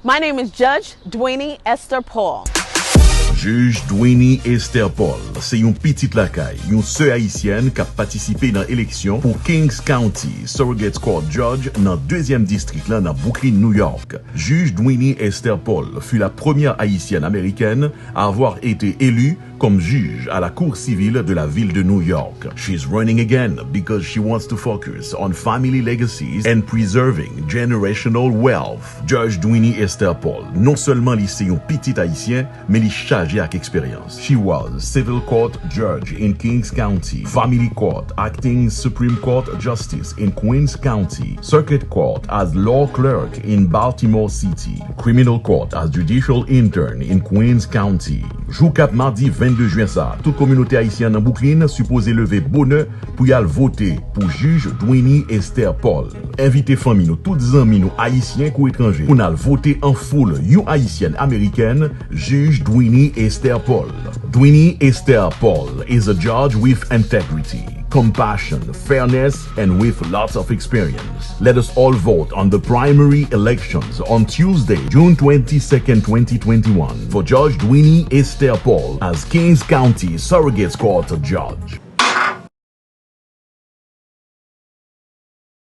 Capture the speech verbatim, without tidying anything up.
My name is Judge Dwayne Esther Paul. Jij Dwayne Esther Paul se yon pitit lakay, yon sè ayisyèn k ap patisipe nan eleksyon pou Kings County Surrogates Court Judge nan dezyèm distrik la nan Brooklyn, New York. Juge Dwayne Esther Paul fut la première haïtienne américaine à avoir été élue comme juge à la Cour civile de la ville de New York. She's running again because she wants to focus on family legacies and preserving generational wealth. Judge Dwayne Esther Paul, non sèlman li se yon pitit ayisyen, men li chaje ak eksperyans. She was civil court judge in Kings County, family court, acting Supreme Court justice in Queens County, circuit court as law clerk in Baltimore City, criminal court as judicial intern in Queens County. Jou k ap madi vennde jen sa, tout kominote ayisyèn nan Brooklyn sipoze leve bonè pou y al vote pou jij Dwayne Esther Paul. Envite fanmi nou, tout zanmi nou ayisyen kou etranje pou n al vote an foul yon ayisyèn amerikèn, jij Dwayne Esther Paul. Dwayne Esther Paul is a judge with integrity, compassion, fairness, and with lots of experience. Let us all vote on the primary elections on Tuesday, June twenty-second, twenty twenty-one, for Judge Dwayne Esther Paul as Kings County Surrogates Court Judge.